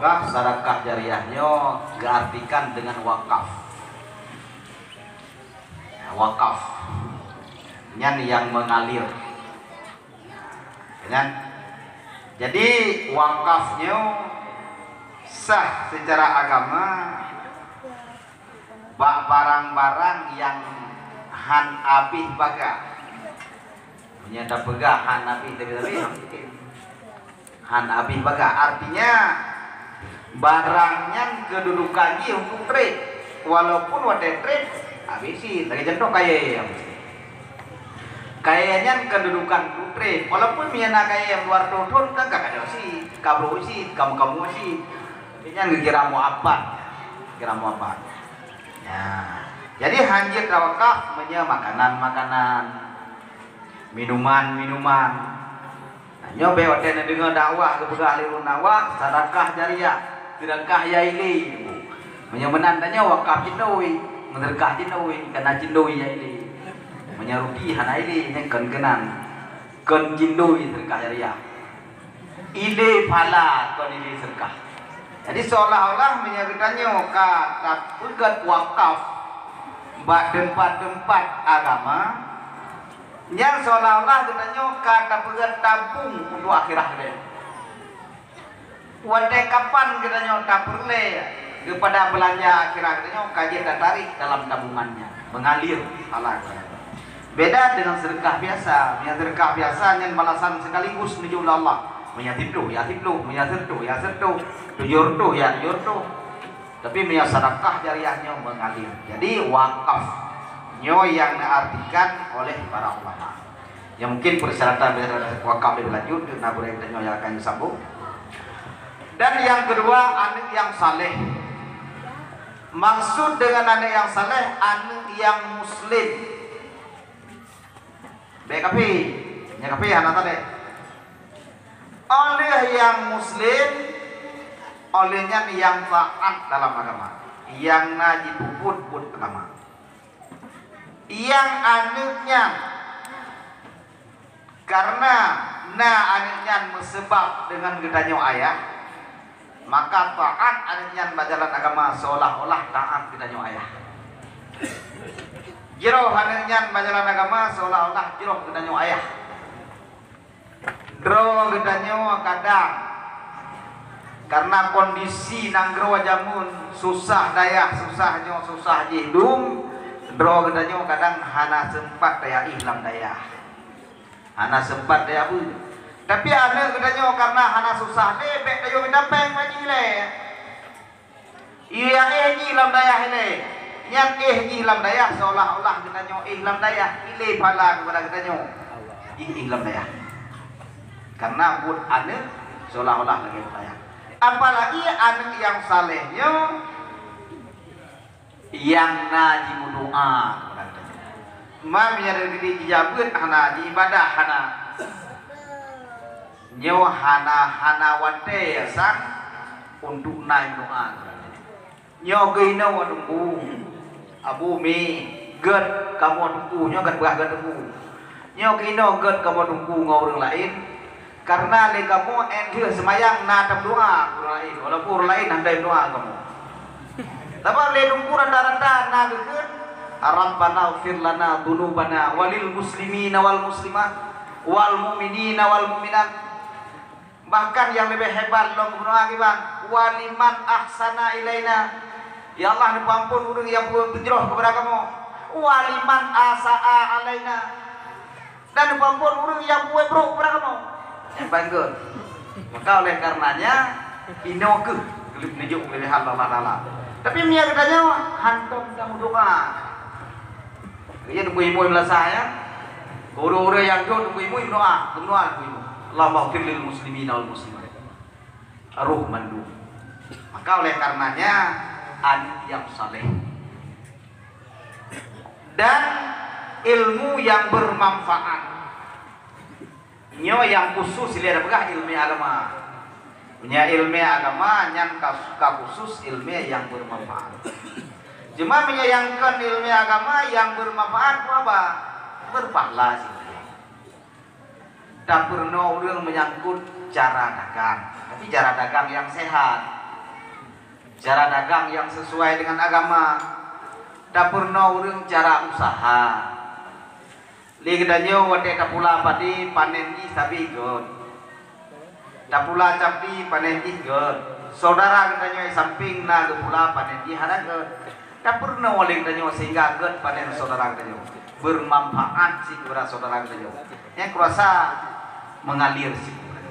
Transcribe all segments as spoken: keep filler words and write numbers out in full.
Kah sadakah jariah nyoe geuartikan deungon wakaf. Ya, wakaf nyan nyang mengalir. Kan? Jadi wakaf nyoe sah secara agama bak barang-barang nyang han abéh bagah. Meunyoe tapeugah han abéh, tapi, tapi han abéh bagah. Artinya barang nyan keududukan jih untuk treb, walaupun watée treb abéh cit. Lagée contoh kayée. Kayée nyan keududukan untuk treb, walaupun meunyoe na kayée dua ratus thon kan ka kajoe cit, ka brok cit, ka meukamoe cit. Tapi nyan geukira muabat. Geukira muabat. Nah, jadi han jeuet tawakaf meunyoe makanan-makanan, minuman-minuman. Nah, nyoe bék watée neudeungoe dakwah geupeugah lé ureuëng dakwah, sadakah jariah, seudeukah ya ilé. Meunyoe meunan tanyoe wakaf cindoi, meuseudeukah cindoi, kana cindoi ya ilé. Meunyoe ruti hana ilé, nyan kon keunan. Kon cindoi seudeukah jariah. Ilé phala kon ilé seudeukah. Jadi seolah-olah meunyoe geutanyoe ka tapeugét wakaf bak teumpat-teumpat agama, nyan seolah-olah geutanyoe ka tapeugét tabong untuk akhirat geutanyoe. Watée kapan geutanyoe tapeureulée keupada beulanja akhirat geutanyoe ka jeuet tatarék dalam tabungan nyan, mengalir phala geutanyoe. Beda dengan sedekah biasa. Meunyoe sedekah biasa nyan balasan sekaligus neujok lé Allah. Meunyoe siplôh ya siplôh, meunyoe seureutôh ya seureutôh, tujoh reutôh ya tujoh reutôh. Tapi meunyoe sedekah jariah nyoe mengalir. Jadi wakaf nyoe yang diartikan oleh para ulama. Ya, mungkin persyaratan-persyaratan wakaf lebih lanjut, na gurée tanyoe yang akan disambung. Dan yang kedua, aneuk yang saleh. Maksud dengan aneuk yang saleh, aneuk yang muslim. Bék kafé, nyang kafé hana saleh. Oleh yang muslim, oleh nyan yang taat dalam agama, yang na jipeubuet buet agama. Nyang aneuk nyan, karena na aneuk nyan meuseubab deungon geutanyoe ayah, maka taát aneuk nyan bak jalan agama seolah-olah taát geutanyoe ayah. Jroh aneuk nyan bak jalan agama seolah-olah jroh geutanyoe ayah. Droe geutanyoe kadang karena kondisi nanggroe jameun susah dayah, susah nyoe, susah jih dum, droe geutanyoe kadang hana seumpat taya éh lam dayah. Hana seumpat taya beuet. Tapi aneuk geutanyoe karena hana susah lé, bék tayue mita péng bak jih lé. Iya éh jih lam dayah ilée. Nyan éh jih lam dayah seolah-olah geutanyoe éh lam dayah, ilée phala keupada geutanyoe. Jih éh lam dayah. Karena buet aneuk seolah-olah lagée lam dayah. Apalagi aneuk nyang saleh nyoe nyang na jimeudoá keupada geutanyoe. Ma meunyoe geutanyoe jijak beuet hana, jiibadah hana. Nyoe hana, hana watée sang untuk na meudoá. Nyoe keunoe teungku, abu mi, gét kamoe teungku, nyoe gét bah gét teungku. Nyoe keunoe gét kamoe teungku ngon ureuëng laén, karena lé kamoe ék lheueh seumayang na tameudoá ureuëng laén, walaupun ureuëng laén hana meudoá kamoe. Sabab lé teungku rata-rata na geukheun, "Rabbana ighfir lana dzunubana walil muslimina wal muslimat wal mu'minina wal mu'minat." Bahkan nyang leubeh hebat lom geunoe akiban, "Waliman ahsana ilaina." Ya Allah, neupeuampon ureuëng nyang peubuet beujroh keupada kamoe. "Waliman asa'a alaina." Dan neupeuampon ureuëng nyang peubuet brok keupada kamoe. Nyang paling gét. Maka oleh karenanya, inoe kheueh keuneuk neujok keuleubiehan Allah Taala. Tapi meunyoe geutanyoe hantom tameudoá. Iya teungku imum meulasa ya. Ureuëng-ureuëng nyang jok teungku imum meudoá, meudoá teungku imum. Allahumma ighfir lil muslimina wal muslimat. Roh mandum. Maka oleh karenanya aneuk yang saleh dan ilmu yang bermanfaat. Nyoe nyang khusus lé tapeugah ilmu agama. Meunyoe ilmu agama nyan ka, ka khusus ilmu nyang bermanfaat. Cuma meunyoe nyang kon ilmu agama nyang bermanfaat, peue haba? Berpahala cit. Tapeurunoe ureuëng menyangkut cara dagang, tapi cara dagang nyang sehat. Cara dagang nyang sesuai dengan agama. Tapeurunoe ureuëng cara usaha. Lé geutanyoe watée tapula padé panen jih sabé gét. Tapula cabdi panen jih gét. Saudara geutanyoe samping na geupula panen jih hana gét. Tapeurunoe lé geutanyoe sehingga gét panen saudara geutanyoe. Bermanfaat sikeubra saudara geutanyoe. Nyang kurasa mengalir sikeubra.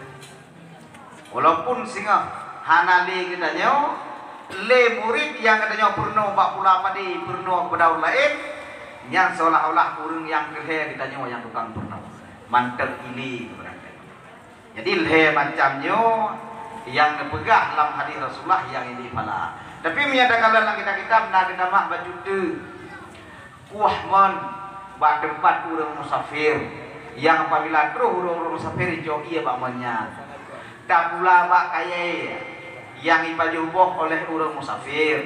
Walaupun singoh hana lé geutanyoe, lé murit nyang geutanyoe peurunoe bak pula padé peurunoe keupada ureuëng laén, nyan seolah-olah ureuëng nyang keu lhée geutanyoe nyang tukang peurunoe. Mantong ilé keupada geutanyoe. Jadi lhée macam nyoe nyang neupeugah lam hadis Rasulullah nyang ilé phala. Tapi meunyoe takalon lam kitab-kitab na geutamah bacut teuk. Kueh mon bak teumpat ureuëng musafir, nyang apabila troh ureuëng-ureuëng musafir jijok ié bak mon nyan. Tapula bak kayée nyang ipajoh boh oleh ureuëng musafir.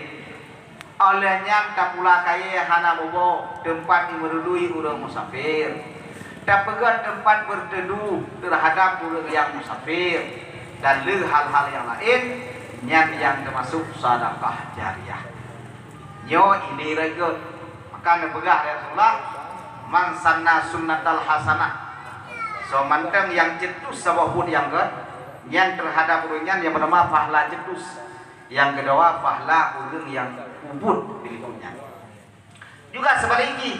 Óh lheueh nyan tapula kayée hana boh-boh teumpat imeurului ureuëng musafir. Tapeugét teumpat beurteuduh teuhadab ureuëng nyang musafir, dan le hal-hal nyang laén, nyan nyang teumasok sadakah jariah. Nyoe ilé rayeuk. Maka neupeugah lé Rasulullah, "Man sanna sunnatal hasanah." Soe mantong nyang cetus saboh buet nyang gét, nyan teuhadab ureuëng nyan nyang bernama pahala cetus. Nyang keudua, pahala ureuëng nyang peubuet dilikot nyan. Juga seubalik jih,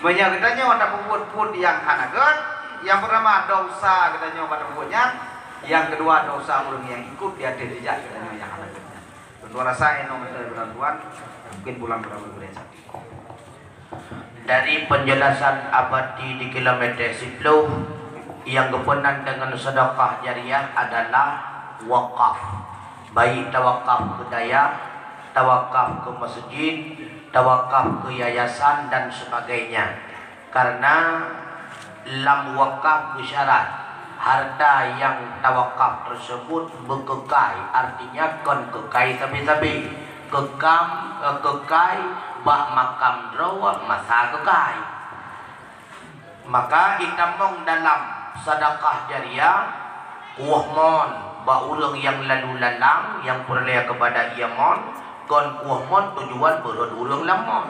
meunyoe geutanyoe tapeubuet buet nyang hana gét, nyang bernama dosa geutanyoe bak tapeubuet nyan, nyang keudua dosa ureuëng nyang ikot di ateueh jejak geutanyoe nyang hana gét nyan. Teuntu rasa inoe meuteue bulan tuan, mungkin bulan bulan bulan satu. Dari penjelasan Abati di kilometer sepuluh, yang geupeunang dengan sedekah jariah adalah wakaf. Baik tawakaf ke dayah, tawakaf ke masjid, tawakaf ke yayasan dan sebagainya. Karena lam wakaf beusyarat, harta nyang tawakaf tersebut beukekai, artinya kon kekai sabe-sabe, kekam, eh, kekai bak makam droe masa kekai. Maka itamong dalam sadakah jariah, kueh mon bak ureuëng nyang lalu lalang nyang peureulée keupada ié mon, kon kueh mon tujuan beurhot ureuëng lam mon.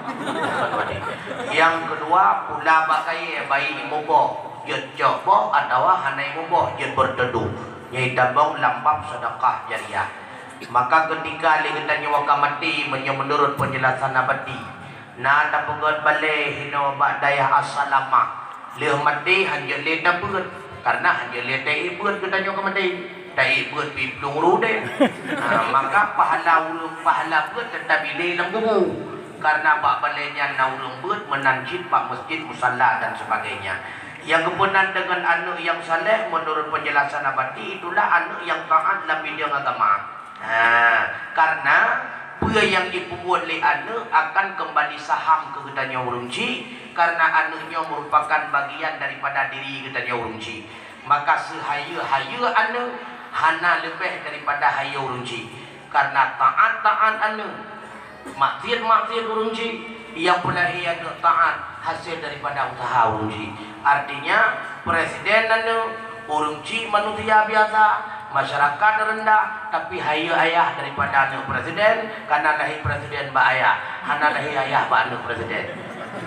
Nyang keudua, pula bak kayée baik imuboh jeuet cok boh atawa hana imuboh jeuet beurteuduh. Nyoe itamong lam bab sadakah jariah. Maka keutika lé geutanyoe ka maté, meunyoe meunurot peunjelasan Abati, na tapeugét balée hinoe bak dayah Asalamah. Lheueh maté hanjeuet lé tabeuet, karna hanjeuet lé taék beuet geutanyoe ka maté. Taék beuet pih plueng rudée. Ha, maka pahala ureuëng, pahala beuet teutap ilée lam kubu. Karna bak balée nyan na ureuëng beuet meunan cit bak masjid, musala dan sebagainya. Nyang geupeunang deungon aneuëk nyang saleh, meunurot peunjelasan Abati, itulah aneuëk nyang taát lam bidang agama. Ha, karna peue nyang jipeubuet lé aneuëk akan keumbali saham keu geutanyoe ureuëng chik, karna aneuëk nyoe meurupakan bagian daripada diri geutanyoe ureuëng chik. Maka seuhayeue-hayeue aneuëk hana leubeh daripada hayeue ureuëng chik. Karna taát-taát aneuëk, maksiet-maksiet ureuëng chik, nyang peulahé aneuëk taát hasé daripada useuha ureuëng chik. Artinya, presiden aneuëk, ureuëng chik manusia biasa, masyarakat rendah, tapi hayeue ayah daripada aneuëk presiden, karna lahé presiden bak ayah, hana lahé ayah bak aneuëk presiden.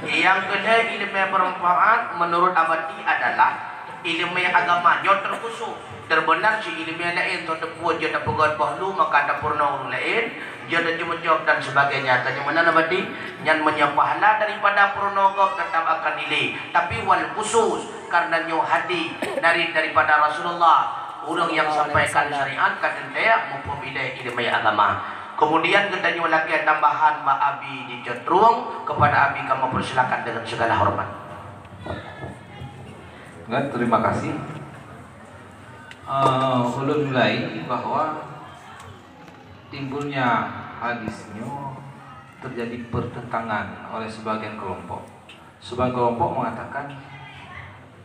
Nyang keulhée iéleumé beumanfaat meunurot Abati adalah iéleumé agama nyoe teukhusos. Teubeunar cit iéleumé laén soe teupeue jeuet tapeugét boh lu maka tapeurunoe ureuëng laén, jeuet tacok-cok dan sebagainya. Tanyoe meunan Abati, nyan meunyoe pahala daripada peurunoe gob teutap akan ilée, tapi wal khusus karna nyoe hadih dari, daripada Rasulullah, ureuëng nyang sampaikan syariat ka teuntée muphom ilée iéleumé agama. Kemudian geutanyoe lakée tambahan bak Abi di Cot Trueng, kepada Abi kamoe persilakan dengan segala hormat. Kan, terima kasih. Eh, ulôn nilai bahwa timbulnya hadis nyoe terjadi pertentangan oleh sebagian kelompok. Sebagian kelompok mengatakan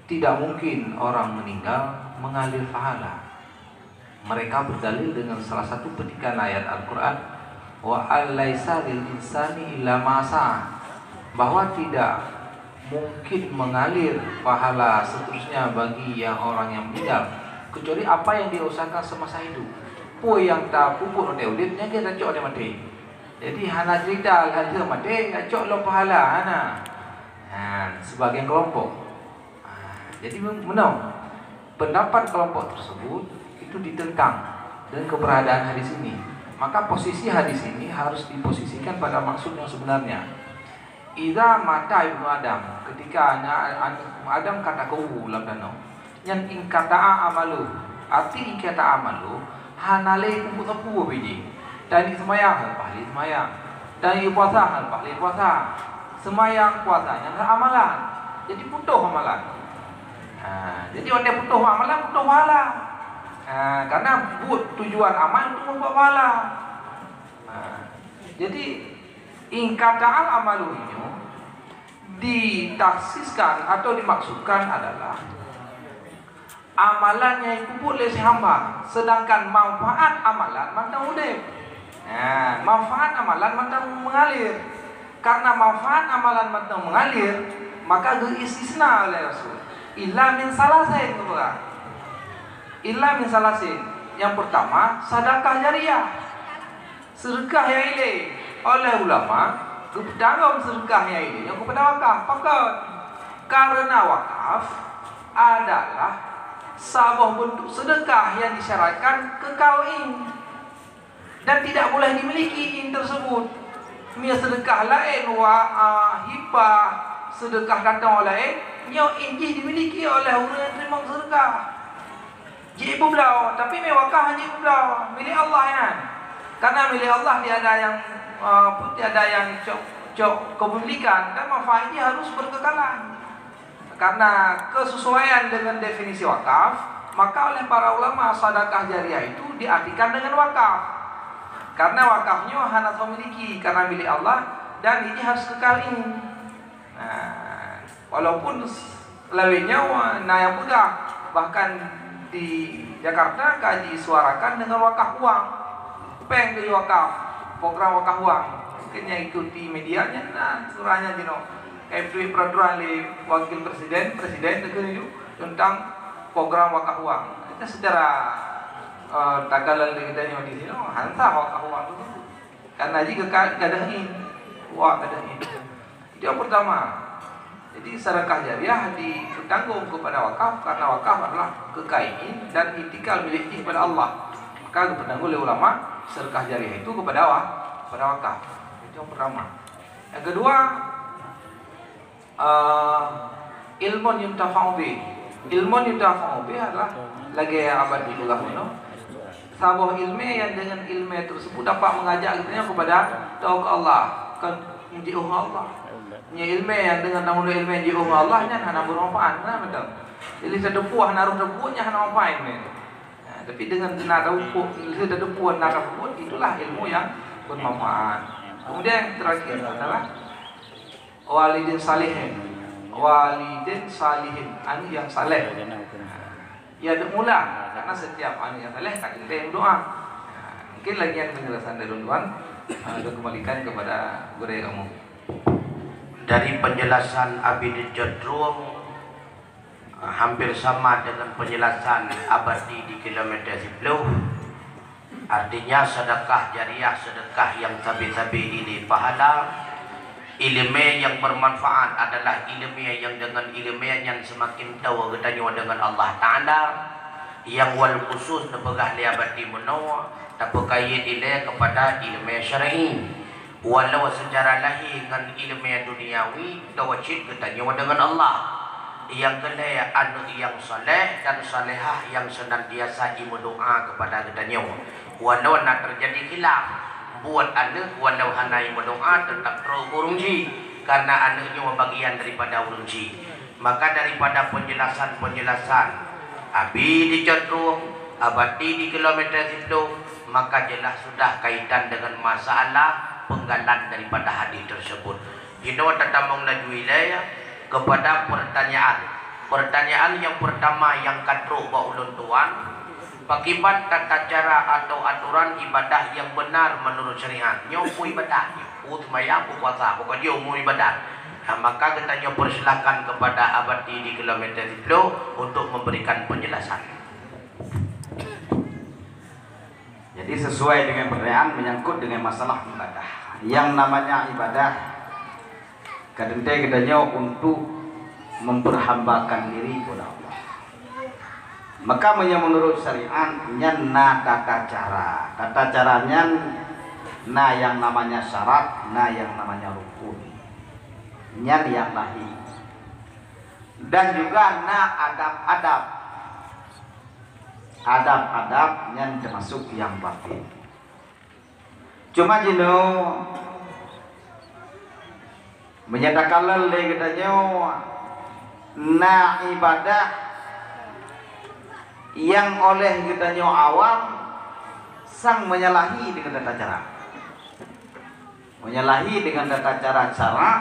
tidak mungkin orang meninggal mengalir pahala. Mereka berdalil dengan salah satu petikan ayat Al-Quran, "Wa an laisa lil insani illa ma sa'a," bahwa tidak mungkin mengalir pahala seterusnya bagi yang orang yang meninggal, kecuali apa yang dia usahakan semasa hidup. Peue nyang tapeubuet watèe udép, nyan keuh tacok watèe maté. Jadi, hana cerita lheuh maté, tacok lom pahala, hana. Ha, sebagian kelompok. Ha, jadi, meunoe, pendapat kelompok tersebut itu ditentang dengan keberadaan hadis ini. Maka, posisi hadis ini harus diposisikan pada maksud yang sebenarnya. Idza mata ibnu Adam, ketika aneuk, aneuk Adam ka takeubu lam danau, nyan inqata'a amalu. Arti inqata'a amalu, hana lé peubuet sapeue biji. Taneuk seumayang, leupah lé seumayang. Taneuk puasa, leupah lé puasa. Seumayang, puasa, nyan amalan. Jadi putôh amalan. Ha, jadi watèe putôh amalan, putôh pahala. Ha, karena buet tujuan amal untuk membuat pahala. Ha, jadi inqata'al amalu nyoe ditakhsiskan atau dimaksudkan adalah amalan nyang jipeubuet lé si hamba, sedangkan manfaat amalan mantong udép. Nah, manfaat amalan mantong mengalir. Karena manfaat amalan mantong mengalir, maka geuistisna oleh Rasul, "Illa min salasin," geupeugah. "Illa min salasin." Yang pertama, sedekah jariah. Sedekah nyang ilée, oleh ulama geupeutanggong sedekah nyang ilée nyoe keupada wakaf. Pakon? Karena wakaf adalah saboh bentuk sedekah nyang disyaratkan kekal ing dan tidak boleh dimiliki ing tersebut. Mia sedekah laén, wa, a, hibah, sedekah datang laén, nyoe ing jih dimiliki oleh ureuëng nyang teurimong sedekah. Jipeubloe, tapi mé wakaf hana jipeubloe, milék Allah nyan. Karena milék Allah tiada nyang, eh, tiada nyang cok, cok kepemilikan, dan manfaat ini harus berkekalan. Karena kesesuaian dengan definisi wakaf, maka oleh para ulama sedekah jariah itu diartikan dengan wakaf. Karena wakaf nyoe hana soe miliki, karena milék Allah dan ini harus kekal ini. Nah, walaupun s-, lawét nyoe na nyang peugah, bahkan di Jakarta ka jisuarakan dengan wakaf uang. Péng keu wakaf, program wakaf uang. Mungkin nyang ikuti media nyan na surah nyan jinoe. Ka ibuet peraturan lé Wakil Presiden, Presiden teuka laju tentang program wakaf uang. Itu secara, eh, tagalan lé geutanyoe di sinoe, hana sah wakaf uang tu. Karena jih ka-, gadoh in, wak gadoh in. Itu yang pertama. Jadi, sedekah jariah dipeutanggung kepada wakaf, karena wakaf adalah kekayaan dan itikal milik jih kepada Allah. Maka geupeutanggong lé ulama, sedekah jariah itu kepada wa-, kepada wakaf. Itu yang pertama. Yang kedua, eh, ilmun yuntafa'u bih. Ilmun yuntafa'u bih adalah lagée abadi peugah bunoe. Saboh ileumé nyang deungon ileumé tersebut dapat mengajak geutanyoe kepada taubat keu Allah, kon jiôh ngon Allah. Nyoe ileumé nyang deungon tameuleuek ileumé jiôh ngon Allah nyan hana bermanfaat, na beutôi. Jadi, tateupeue hana roh tateupeue nyan hana manfaat ileumé. Nah, tapi deungon na tateupeue, tateupeue na tateupeue, itulah ilmu yang bermanfaat. Kemudian yang terakhir adalah walidin salihin. Walidin salihin, aneuk nyang saleh. Ya, deuh mula, karena setiap aneuk nyang saleh ka geutem doa. Mungkin lagi yang penjelasan dari Tuan, eh, kita kembalikan kepada guru kamu. Dari penjelasan Abi di Cotruong, eh, hampir sama dengan penjelasan Abadi di kilometer sepuluh. Artinya, sedekah jariah, sedekah yang sabe-sabe ilée pahala. Ileumé yang bermanfaat adalah ileumé yang dengan ileumé nyan semakin tahu geutanyoe dengan Allah Ta'ala. Yang wal khusus neupeugah lé Abadi meunoe, tapeukayét ilée kepada ileumé syar'i. Walau secara lahé ngon ileumé duniawi, tahu cit geutanyoe dengan Allah. Nyang keulhée, aneuk nyang saleh dan salehah nyang senantiasa jimeudoa kepada geutanyoe. Walau na teujadi khilaf, buet aneuk walau hana jimeudoa teutap trok keu ureuëng jih, karena aneuk nyoe bagian daripada ureuëng jih. Maka daripada penjelasan-penjelasan Abi di Cotruong, Abadi di kilometer sepuluh, maka jelas sudah kaitan dengan masalah penggalan daripada hadis tersebut. Jinoe tatamong laju ilée kepada pertanyaan. Pertanyaan yang pertama yang ka trok bak ulôn tuan, pakiban tata cara atau aturan ibadah yang benar menurut syariat? Nyoe peue ibadah nyoe? Peue seumayang, peue puasa, peue kaji, umum ibadah. Ha, maka geutanyoe persilakan kepada Abadi di kilometer sepuluh untuk memberikan penjelasan. Jadi, sesuai dengan pertanyaan menyangkut dengan masalah ibadah. Yang namanya ibadah, ka teuntée geutanyoe untuk memperhambakan diri kepada Allah. Maka, meunyoe menurut syariat, nyan na tata cara. Tata cara nyan na yang namanya syarat, na yang namanya rukun. Nyan yang lahé. Dan juga na adab-adab. Adab-adab nyan termasuk yang batin. Cuma jinoe, meunyoe takalon lé geutanyoe, na ibadah nyang oleh geutanyoe awam sang meunyoe lahé deungon tata cara. Meunyoe lahé deungon tata cara syarak,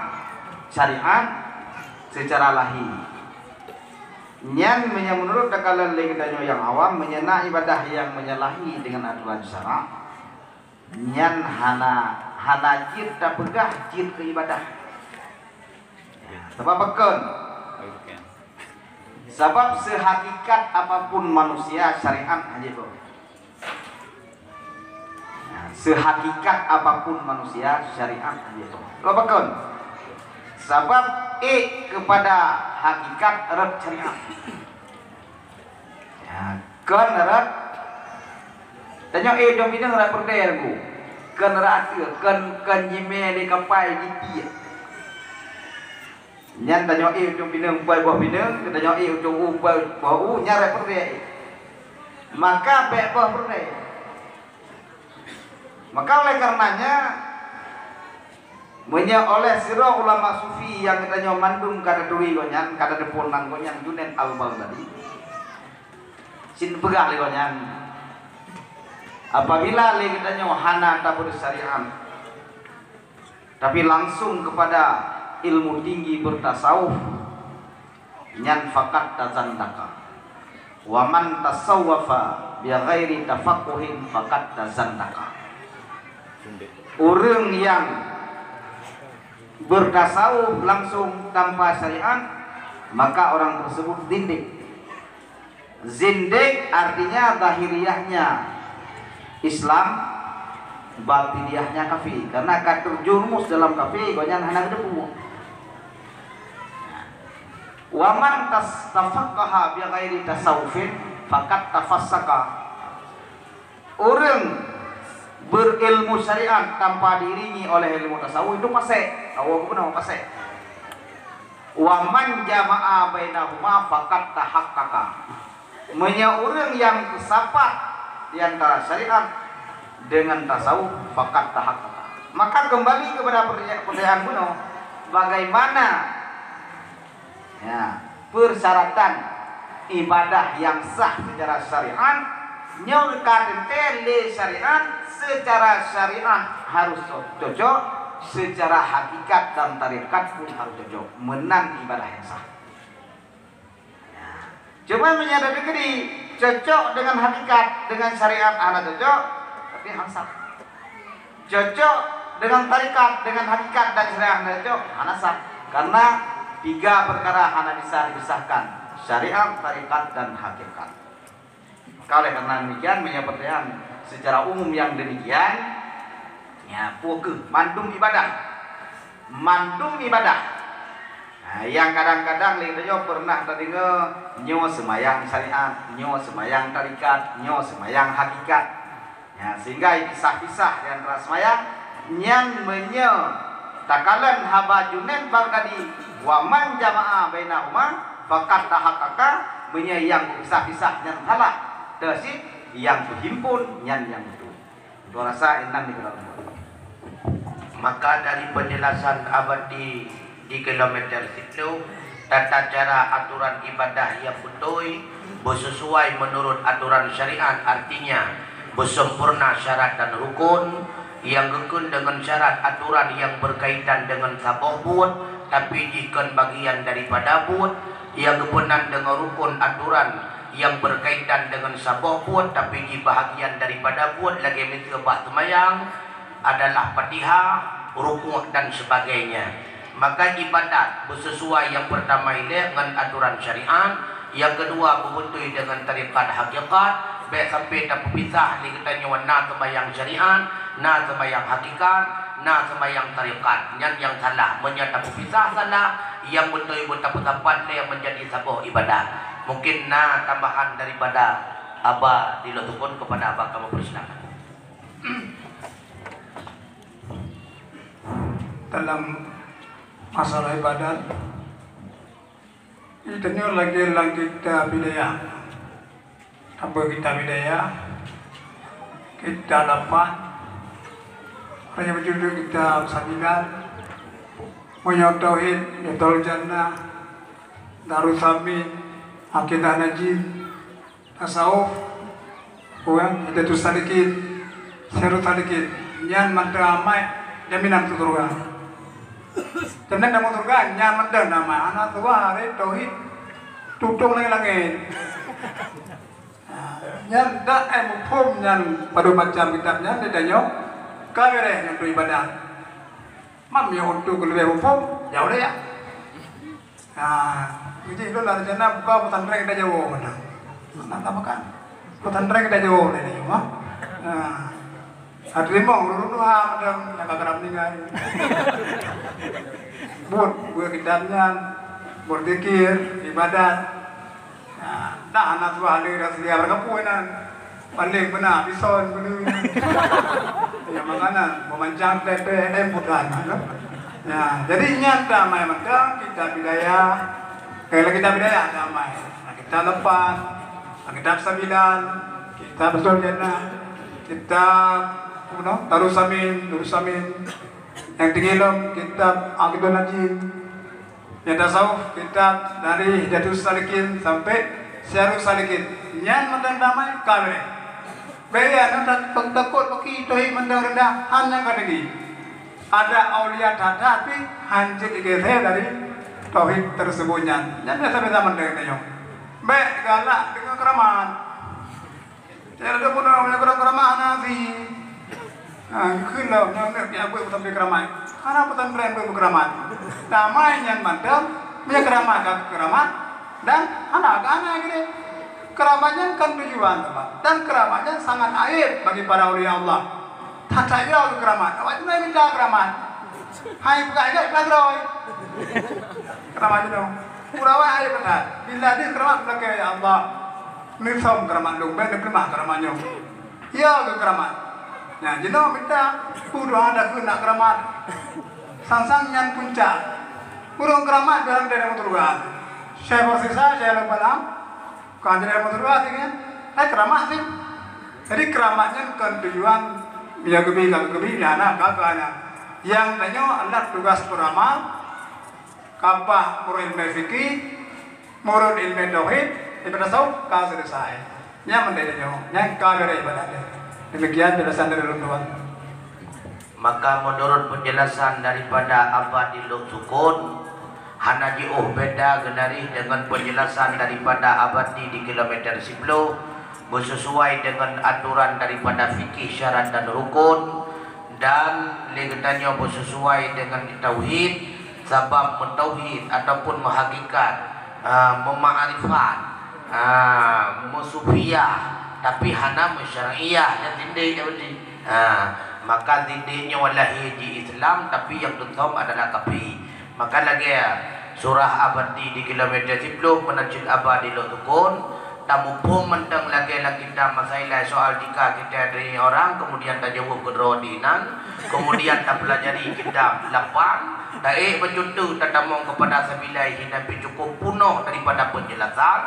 syariat, secara lahé. Nyan meunyoe menurut takalon lé geutanyoe nyang awam, meunyoe na ibadah nyang meunyoe lahé deungon atoran syarak, nyan hana, hana jeuet tapeugah jeuet keu ibadah. Ya, sabab pakon? Sabab sehakikat apapun manusia, syariat hana jeuet. Nah, sehakikat apapun manusia, syariat hana jeuet. Sabab pakon? Sabab ék kepada hakikat rot syariat. Ya, kon rot. Tanyoe ék dong bineung rot peureudèe lagu. Kon rot ateueh, kon, kon jimè lé kapai jitiek. Nyan tanyoe ék uncok pineung, pai boh pineung, tanyoe ék uncok u, pai boh u, nyan rot peureudèe. Maka bèk boh peureudèe. Maka oleh karenanya, meunyoe oleh sidroe ulama sufi nyang geutanyoe mandum ka taturi gobnyan, ka tateupeue nan gobnyan, Junaid Al-Baghdadi, sinoe peugah lé gobnyan, apabila lé geutanyoe hana tabeusyariat, tapi langsung kepada ilmu tinggi bertasawuf, nyan fakat tazandaka. Wa man tasawwafa bi ghairi tafaqquhin fakat tazandaka. Ureuëng nyang bertasawuf langsung tanpa syariat, maka orang tersebut zindik. Zindik artinya zahiriyahnya Islam, batiniyahnya kafir. Karena ka terjerumus dalam kafir, gobnyan hana geuteupeue. Wa man tas-, tafaqqaha bi ghairi tasawufin faqad tafassaka. Ureuëng berilmu syariat tanpa diiringi oleh ilmu tasawuf itu fasik. Awak geupeuna fasik. Wa man jama'a bainahuma faqad tahaqqaqa. Meunyoe ureuëng nyang teusapat di antara syariat dengan tasawuf, faqad tahaqqaqa. Maka kembali kepada pertanya-, pertanyaan bunoe, bagaimana, ya, persyaratan ibadah yang sah secara syariat? Nyoe ka teuntée lé syariat, secara syariat harus co-, cocok, secara hakikat dan tarekat pun harus cocok. Meunan ibadah yang sah. Cuma meunyoe ada deungö cocok dengan hakikat, dengan syariat hana cocok, tapi hana sah. Cocok dengan tarekat, dengan hakikat dan syariat hana cocok, hana sah. Karena tiga perkara hana bisa dipisahkan, syariat, tarekat, dan hakikat. Maka oleh karena demikian, meunyoe pertanyaan secara umum yang demikian, ya, peue keuh mandum ibadah. Mandum ibadah. Nah, yang kadang-kadang lé tanyoe pernah tadeungo, nyoe seumayang syariat, nyoe seumayang tarekat, nyoe seumayang hakikat. Ya, sehingga pisah-pisah di antara seumayang, nyan meunyoe takalon haba Junaid Baghdadi, "Wa man jama'a bainahuma faqad tahaqqaqa," meunyoe nyang pisah-pisah nyan salah, teucit nyang peuhimpun nyan nyang beutôi. Dua rasa inan di dalam. Maka dari penjelasan Abadi di kilometer siplôh, tata cara aturan ibadah yang beutôi, beuseusuai menurut aturan syariat, artinya beusempurna syarat dan rukun, yang geukheun dengan syarat aturan yang berkaitan dengan saboh buet, tapi jih kon bagian daripada buet, yang geupeunan dengan rukun aturan yang berkaitan dengan saboh buet, tapi jih bahagian daripada buet, lagée miseue bak seumayang, adalah Fatihah, rukuk dan sebagainya. Maka ibadat beuseusuai yang pertama ilée ngon aturan syariat, yang kedua beubeutôi dengan tarekat hakikat, Bék sampai tapeupisah lé geutanyoe na seumayang syariat, na seumayang hakikat, na seumayang tarekat. Nyan nyang salah. Meunyoe tapeupisah salah, nyang beutôi-beutôi tapeusapat lé meunjadi saboh ibadat. Mungkin na tambahan daripada Aba di Lhoksukon, kepada Aba kamoe persilakan. Dalam masalah ibadat, tanyoe lagée lam kitab Bidayah. Aba kitab Bidayah, kitab lapan, hana beujeuet kitab sambilan, meunyoe tauhid, Riyadul Jannah, Darus Samin, Aqidah Najin, tasawuf, Hidayatus Salikin, Sirus Salikin, nyan mantong amai jaminan keu syeuruga. Jaminan dalam syeuruga, nyan mantong amai. Hana syeuruga, hari tauhid, tutong langét-langét. Nah, nyan dak ai muphom nyan padum macam kitab nyan ditanyoe ka beureh nyan tu ibadat. Mam nyang untuk leubeh muphom, jauh deh ya. Nah, jadi lôn ada rencana buka pesantren kita Jawa mana. Nak apa kan? Pesantren kita Jawa ni, ha? Nah, ada limong urun dua macam yang kagak meninggal. Buat buat kitab nyan, buat zikir, ibadat. Nah, dah anak tua ada dah sedia berkampung nan. Paling beuna bison beuna. Ya, makanan, memancang tete, eh, bukan, kan? Ya, jadi nyan ta mai mantong kitab Bidayah. Eh, lagi kitab Bidayah ta mai. Nah, kitab lapan, nah, kitab sambilan, kitab Riyadul Jannah, kitab, apa nama? Darus Samin, Darus Samin. Nyang tinggi lom kitab Aqidah Najin. Nyang tasawuf, kitab dari Hidayatus Salikin sampai Sirus Salikin. Nyan mantong damai ka beureh. Bék ya, na ta-, takot bagi tauhid mantong rendah, hana ka lagi. Ada aulia that-that, tapi hanjeuet digeser dari tauhid tersebut nyan. Nyan biasa-biasa mantong tanyoe. Bék galak deungon keuramat. Jadi ada pun orang yang kurang ramah nasi. Ha, kheun lom, nyoe nyoe pihak buet sampai keramat. Hana pesantren buet keramat. Damai nyan mantong, punya keramat ka keramat, dan hana ka hana gini. Keramat nyan kan tujuan tempat, dan keramat nyan sangat aib bagi para aulia Allah. That-that yo keramat, awak tu minta keramat. Hai peugah aja peugah terus. Keramat tu. Pura awak aib betul. Bila dia keramat belakang ya Allah. Neusom keuramat lôn, bék neupeuleumah keuramat nyoe. Ya keu keuramat. Nyan jinoe mita, peue doa dah keu nak keuramat. Sang-sang nyan puncak. Ureueng keuramat dalam daerah Meuturuga. Syekh Barsisa, Syekh Lôn Balam. Kan daerah Meuturuga sini kan. Hai keuramat sih. Jadi keuramat nyan kon tujuan ya geubi ka geubi, ya na ka ka na. Yang tanyoe adalah tugas peramal. Kapah murun ilmu fikih, murun ilmu tauhid, ilmu tasawuf ka selesai. Nyan mantong nyoe, nyan ka beureh ibadat. Demikian penjelasan dari ulôn tuan. Maka menurut penjelasan daripada Abah di Lhoksukon, hana jiôh beda geunaréh dengan penjelasan daripada Abah di, di kilometer siploh, bersesuai dengan aturan daripada fikih syarat dan rukun, dan lé geutanyoe beusesuai deungon tauhid, sabab meutauhid ataupun meuhakikat, a, meumakrifat, a, meusufiah, tapi hana meusyar'iah, nyan zindék nyan berarti. A, maka zindék nyoe lahé di Islam, tapi nyang teusom adalah kafé. Maka lagée surah Abadi di kilometer siploh meunan cit Abah di Lhoksukon, tamuphom mantong lagée lam kitab masa ilai soal jika kita dari orang, kemudian tajaweueb keudroe di inan, kemudian tapeulajari kitab lapan, taék beucuntoh tatamong kepada sabilai hinan pih cukup punoh daripada penjelasan,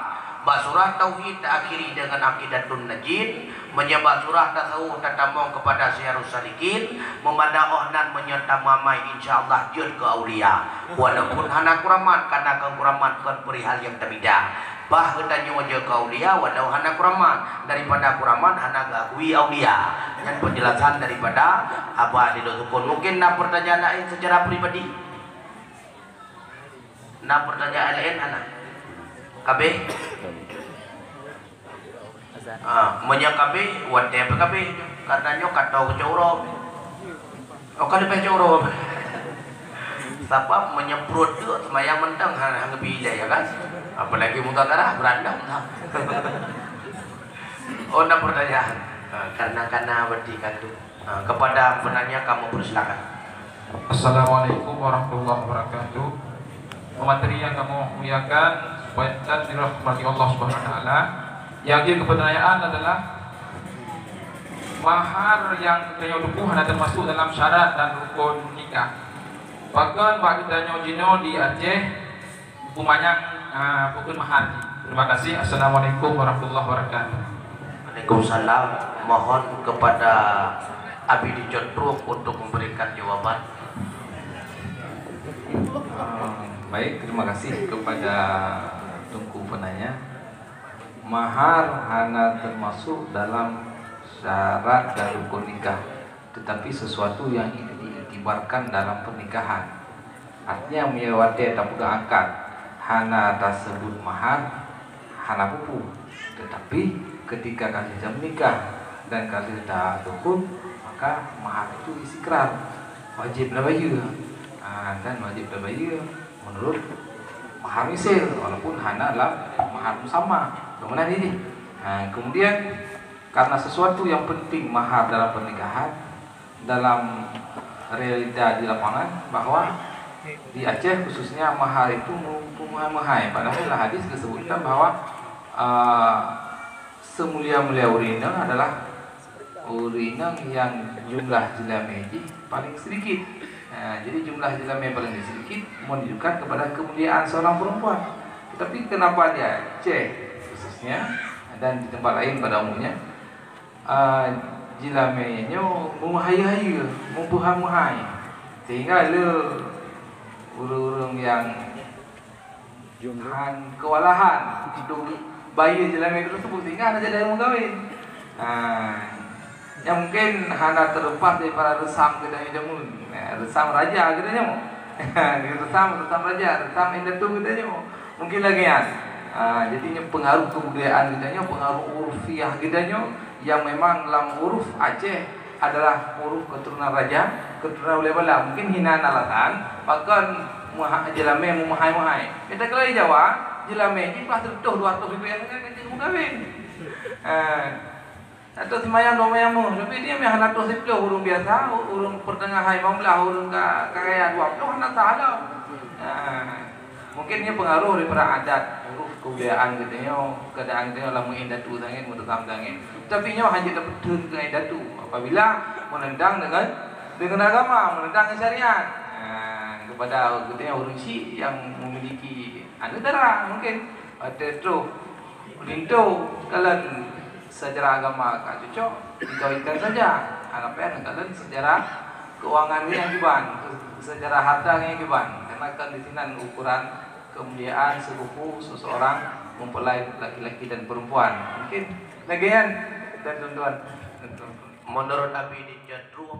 bak surah tauhid taakhiri dengan aqidatun najin, Meunyoe bak surah tasawuf tatamong keupada Sirus Salikin, meumada 'oh nan meunyoe tamamai, insya Allah jeuet keu aulia. Walaupun hana keuramat, karena keu keuramat kon peurihal nyang tabida. Bah geutanyoe jeuet keu aulia walau hana keuramat, daripada keuramat hana geuakui aulia. Nyan penjelasan daripada Abah di Lhoksukon. Mungkin na peurtanyaan laén secara pribadi? Na peurtanyaan laén hana? Kabeh? Ah, meunyoe kabeh, watée pih kabeh. Karena nyoe ka tho keucok uroe. Oh, ka leubeh cok uroe. Sabab meunyoe pruet tu seumayang mantong hana, hana geubi ilée, ya kan? Apalagi mudzakarah, beurandam. Oh, na pertanyaan. Ah, karena, karena berarti kan tu. Ah, kepada penanya kamu persilakan. Assalamualaikum warahmatullahi wabarakatuh. Pemateri yang kamoe muliakan, supaya dan dirahmati Allah Subhanahu wa Taala. Yang jadi pertanyaan adalah, mahar nyang tanyoe tuboh hana termasuk dalam syarat dan rukun nikah. Pakon bak geutanyoe jinoe di Aceh, peumanyang, ah, pakon mahar jih? Terima kasih. Assalamualaikum warahmatullahi wabarakatuh. Waalaikumsalam. Mohon kepada Abi di Cot Truok untuk memberikan jawaban. Ah, baik, terima kasih kepada Teungku penanya. Mahar hana termasuk dalam syarat dan rukun nikah, tetapi sesuatu yang diiktibarkan dalam pernikahan. Artinya, meunyoe watée tapeugah akad hana taseubut mahar, hana peue-peue. Tetapi ketika ka lheueh menikah dan ka lheueh tadukhul, maka mahar itu istikrar, wajib tabayeue. Ha, dan wajib tabayeue menurut mahar misil, walaupun hana lam mahar musamma. Bagaimana ini? Ha, kemudian, karena sesuatu yang penting mahar dalam pernikahan, dalam realita di lapangan, bahwa di Aceh khususnya mahar itu meuhai-meuhai. Padahal dalam hadis disebutkan bahwa, ah, semulia-mulia ureueng inong adalah ureueng inong yang jumlah jeulamé jih paling sedikit. Ah, jadi jumlah jeulamé paling sedikit menunjukkan kepada kemuliaan seorang perempuan. Tetapi kenapa di Aceh khususnya dan di tempat lain pada umumnya, ah, jeulamé nyoe meuhai-hai, meuhai-meuhai, sehingga le ureueng-ureueng nyang han kewalahan untuk bayeue jeulamé tersebut, sehingga hana jadi meugawen. Ah, nyang mungkin hana terlepas daripada reusam geutanyoe jameun. Eh, reusam raja geutanyoe. Reusam, reusam raja, reusam indatu geutanyoe. Mungkin lagée nyan. Ah, jadi nyoe pengaruh kebudayaan geutanyoe, pengaruh urfiah geutanyoe yang memang lam uruf Aceh adalah uruf keturunan raja, keturunan ulée bala. Mungkin hinan alasan, pakon meuha-, jeulamé meuhai-meuhai. Kita kalau di Jawa, jeulamé jih bah seratus dua ratus ribu yang kan keuneuk meugawen. Ah, atau seumayang dua mayang meuh, tapi dia meuhana ratus siploh ureueng biasa, ureueng pertengahan lima belas, ureueng ka, ka raya dua puluh, hana salah. Ah, mungkin nyoe pengaruh daripada adat, uruf kebudayaan geutanyoe, keadaan geutanyoe lam indatu sangat, meuteusam sangat. Tapi nyoe hana tapeutheun keu indatu apabila menentang dengan, dengan agama, menentang dengan syariat. Ah, kepada geutanyoe ureueng syik yang memiliki aneuk dara mungkin, watée troh linto kalon secara agama ka cocok, dikawinkan saja. Harapan kalon secara keuangan nyan kiban, secara harta nyan kiban. Karena kan di sinan ukuran kemuliaan, seukupu seseorang mempelai laki-laki dan perempuan. Mungkin lagée nyan, dan tuan-tuan. Menurut Abi di Cot Truok,